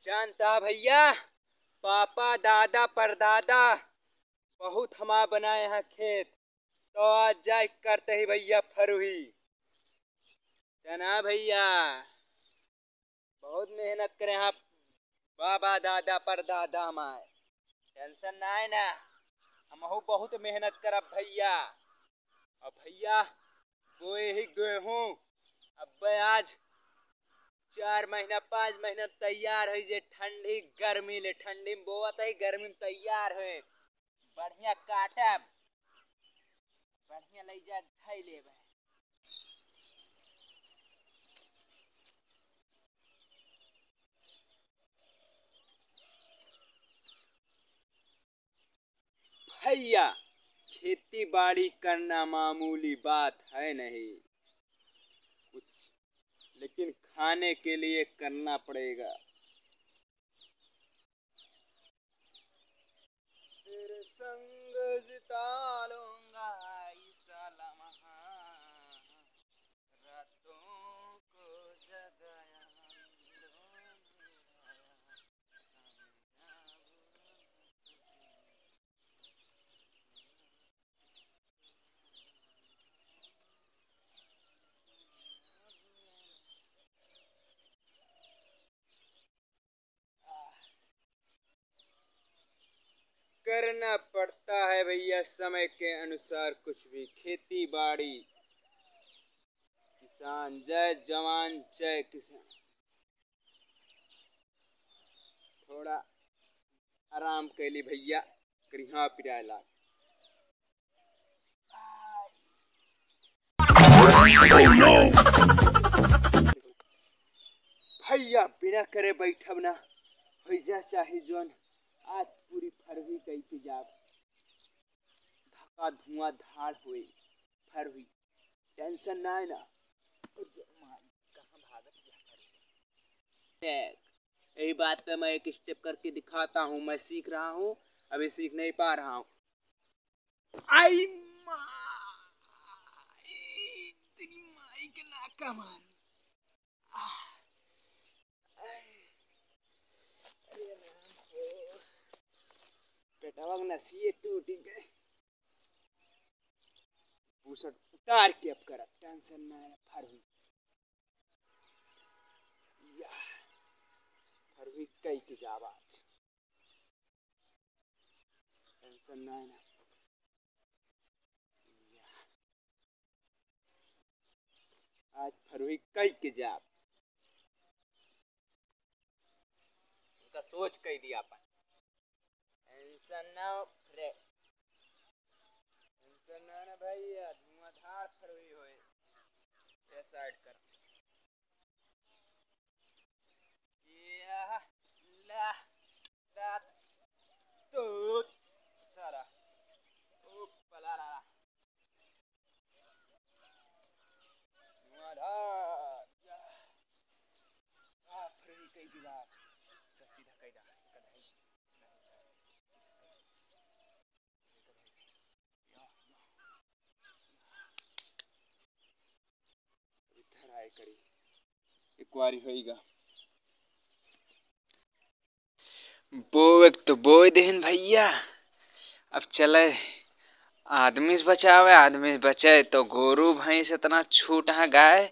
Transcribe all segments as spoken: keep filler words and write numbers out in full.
जानता भैया, पापा, दादा, परदादा बहुत हमार बनाए हैं खेत, तो आज जाए करते ही भैया फरुही। जाना भैया, बहुत मेहनत करे हैं बाबा, दादा, परदादा हमार। टेंशन ना है ना, हमहू बहुत मेहनत करब भैया। अब भैया, बोए ही गेहूँ, अब्बे आज चार महीना, पाँच महीना तैयार है, जे ठंडी गर्मी ले, ठंडी में बोवत है, गर्मी में तैयार है। बढ़िया काटब, बढ़िया लई जा धई लेब। भैया, खेती बाड़ी करना मामूली बात है नहीं कुछ, लेकिन खाने के लिए करना पड़ेगा। तेरे संग जिता लूंगा ऐसा लम्हा, रातों को जगाया, नींदों में आया, कामयाब हूँ तुझे। करना पड़ता है भैया समय के अनुसार कुछ भी, खेती बाड़ी, किसान, जय जवान जय किसान। थोड़ा आराम कैली भैया, करिहा पिराए लाग। भैया बिना करे बैठब ना, होई जा चाहे जौन, आज पूरी फरही कई के जाब। धका धुआं धाड़ होई फरही, टेंशन ना है ना। अरे माई, कहाँ भागत गया फरही? देख, यही बात पे मैं एक स्टेप करके दिखाता हूँ। मैं सीख रहा हूँ, अभी सीख नहीं पा रहा हूँ। आई माई, तेरी माई के नाका मारू। आह, आह, अरे राम हो, पेटवा के नसिए टूट गए। बुशर्ट उतार के अब करब, टेंशन ना है, फरही। या, फरही कई के जाब आज। टेंशन ना है ना। या, आज फरही कई के जाब। उनका सोच कई दिया अपन। टेंशन ना हो, फ्रे-, टेंशन ना ना भैया, धुआंधार फरही होए। ये साइड कर। या ला, दा, तो, सारा। ओ, पला ला। धुआंधार। या। आ, फ्री कई दिला। सीधा कई दा। कढ़ाई। इधर आए करी। एक बारी होइगा। बोवे के तो बोए देहन भैया, अब चले आदमी से बचावे, आदमी से बचे तो गोरू भैंस इतना छूट है गाय,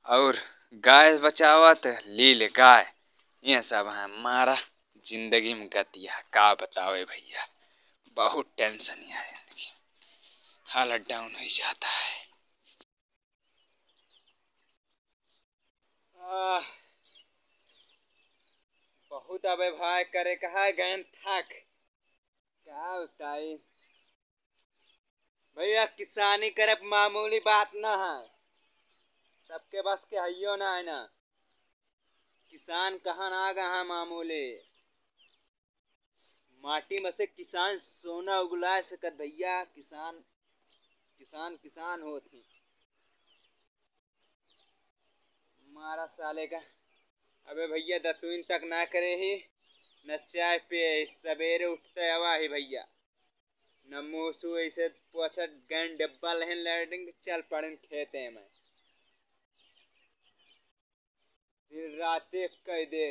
और गाय से बचावा तो लील गाय। ये सब है हमारा जिंदगी में गतिया, का बतावे भैया, बहुत टेंशन है जिंदगी में, हालत डाउन हो जाता है। आह, बहुत अबे भाई करे कहा गयन थक। का बताई भैया, किसानी करे मामूली बात ना है, सबके बस के हइयो ना है ना। किसान कहाँ ना गए हैं मामूली। माटी में से किसान सोना उगला सकत भैया, किसान, किसान, किसान होत ही। मारा साले का। अबे भैया, दतुइन तक ना करे ही, न चाय पिए ही, सवेरे उठते आवा ही भैया, न मुँह सु ऐसे पोछत गन डब्बा लहन लैट्रिन, चल पड़न खेते में। दिन रात एक कह दे,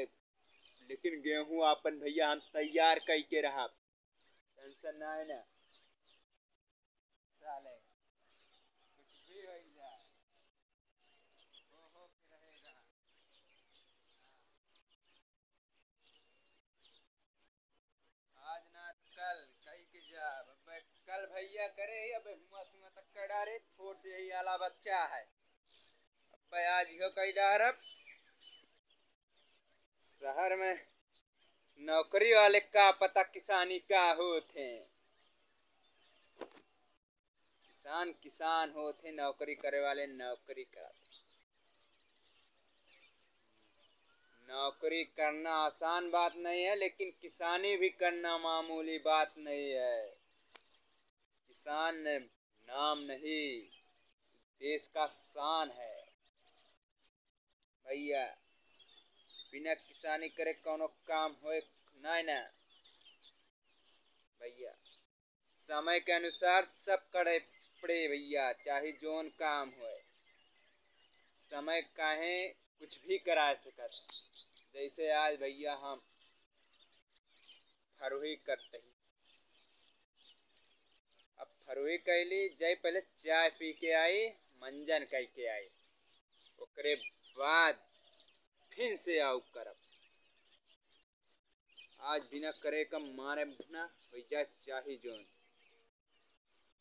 लेकिन गेहूं आपन भैया हम तैयार कई के रहब, टेंशन ना है ना। साले, कुछ भी हो जाए, वो हो के रहेगा। आज ना कल कई के जाब। अबे कल भैया करे ही, अबे हुआ सुआ तक कर डारे, थोड़ से यही आला बच्चा है। अबे आज इहो कई डारब। शहर में नौकरी वाले का पता किसानी का होत है। किसान किसान होत है, नौकरी करे वाले नौकरी करत है। नौकरी करना आसान बात नहीं है, लेकिन किसानी भी करना मामूली बात नहीं है। किसान ने नाम नहीं, देश का शान है भैया। बिना किसानी करे कौनो काम होए ना, ना भैया। समय के अनुसार सब करे पड़े भैया, चाहे जौन काम होए। समय काहे कुछ भी करा सकत। जैसे आज भैया हम फरुही करते ही, अब फरुही कैली, जाई पहले चाय पी के आई, मंजन कई के आई, ओकरे बाद फिर से आऊ करब। आज बिना करे का मारे ना, वैजा चाही जोन।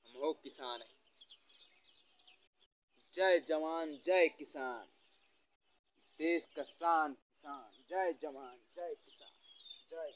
हम हो किसान है। जय जवान, जय किसान, देश का शान किसान। जय जवान, जय किसान, जय